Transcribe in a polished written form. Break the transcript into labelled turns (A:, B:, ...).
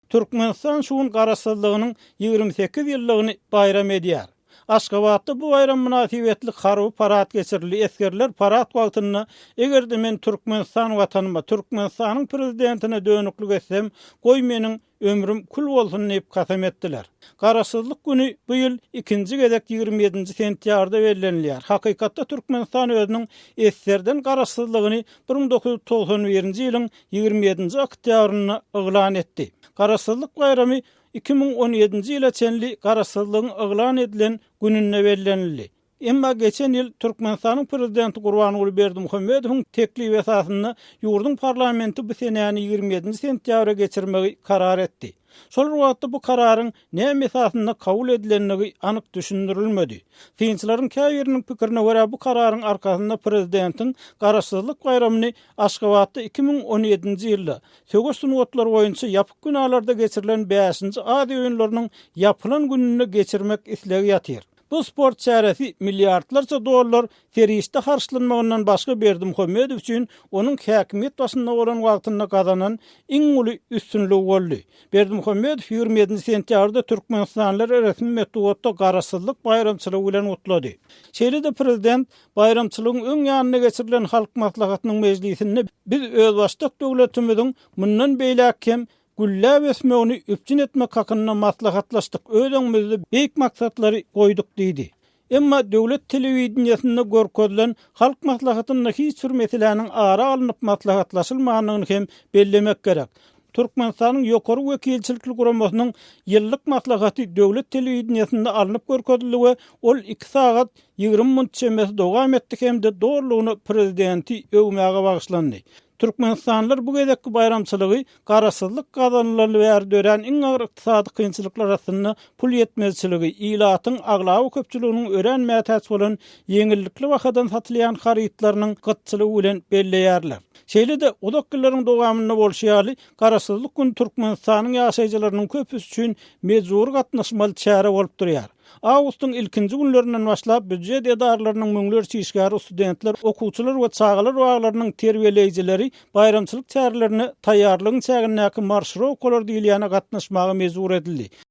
A: Türkmenistan şu gün Garaşsyzlygynyň 28 ýyllygyny baýram edýär. Aşgabatda bu baýram mynasybetli harby parad geçirildi. Esgerler parad wagtynda Eger-de men Türkmenistan Watanyma, Türkmenistanyň Prezidentine dönüklik etsem, goý meniň ömrüm kül bolsun diýip kasam etdiler. Garaşsyzlyk güni bu ýyl ikinji gezek 27-nji sentýabrda bellenilýär. Hakykatda Türkmenistan özüniň esgerden garaşsyzlygyny 1991-nji ýylyň 27-nji oktýabrynda yglan etdi. Garaşsyzlyk baýramy 2017-nji ýyla çenli Garaşsyzlygyň yglan edilen gününde bellenildi. Emma geçen ýyl Türkmenistanyň Prezidenti Gurbanguly Berdimuhamedowyň teklibi esasynda ýurduň parlamenti bu senäni 27-nji sentýabra geçirmegi karar etdi. Şol bir wagtda bu kararyň näme esasynda kabul edilendigi anyk düşündirilmedi. Synçylaryň käbiriniň pikirine görä bu kararyň arkasynda prezidentiň Garaşsyzlyk baýramyny Aşgabatda 2017-nji ýylda söweş sungatlary boýunça ýapyk binalarda geçirilen bäşinji Aziýa oýunlarynyň ýapylan gününde geçirmek islegi ýatyr. Bu sport çäresi milliardlarça dollar serişde harçlanmagyndan başga Berdimuhamedow üçin onuň häkimiýet başynda bolan wagtynda gazanan iň uly üstünligi boldy. Berdimuhamedow 27-nji sentýabrda türkmenistanlylary resmi metbugatda Garaşsyzlyk baýramçylygy bilen gutlady. Şeýle-de prezident baýramçylygyň öň ýanynda geçirilen Halk Maslahatynyň mejlisinde biz özbaşdak döwletimiziň mundan beýläk hem gülläp ösmegini üpjün etmek hakynda maslahatlaşdyk, öz öňümizde beýik maksatlary goýduk diýdi. Emma döwlet telewideniýesinde görkezilen Halk Maslahatynda hiç bir meseläniň ara alnyp maslahatlaşylmandygyny hem bellemek gerek. Türkmenistanyň Ýokary wekilçilikli guramasynyň ýyllyk maslahaty döwlet telewideniýesinde alnyp görkezildi we ol iki sagat 20 munt çemesi dowam etdi hem-de dolulygyna prezidenti öwmäge bagyşlandy. Türkmenistanlylar bu gezekki baýramçylygy Garaşsyzlyk gazanylaly bäri dörän iň agyr ykdysady kynçylyklar astynda pul ýetmezçiligi, ilatyň aglaba köpçüliginiň örän mätäç bolan ýeňillikli bahadan satylýan harytlarynyň gytçylygy bilen belleýärler. Şeýle-de, uzak ýyllaryň dowamynda bolşy ýaly, Garaşsyzlyk güni Türkmenistanyň ýaşaýjylarynyň köpüsi üçin mejbury gatnaşmaly çäre bolup durýar. Awgustyň ilkinji günlerinden başlap býujet edaralarynyň müňlerçe işgäri, studentler, okuwçylar we çagalar baglarynyň terbiýeleýjileri baýramçylyk çärelerine taýýarlygyň çägindäki marşirowkalar diýilýäne gatnaşmaga mejbur edildi.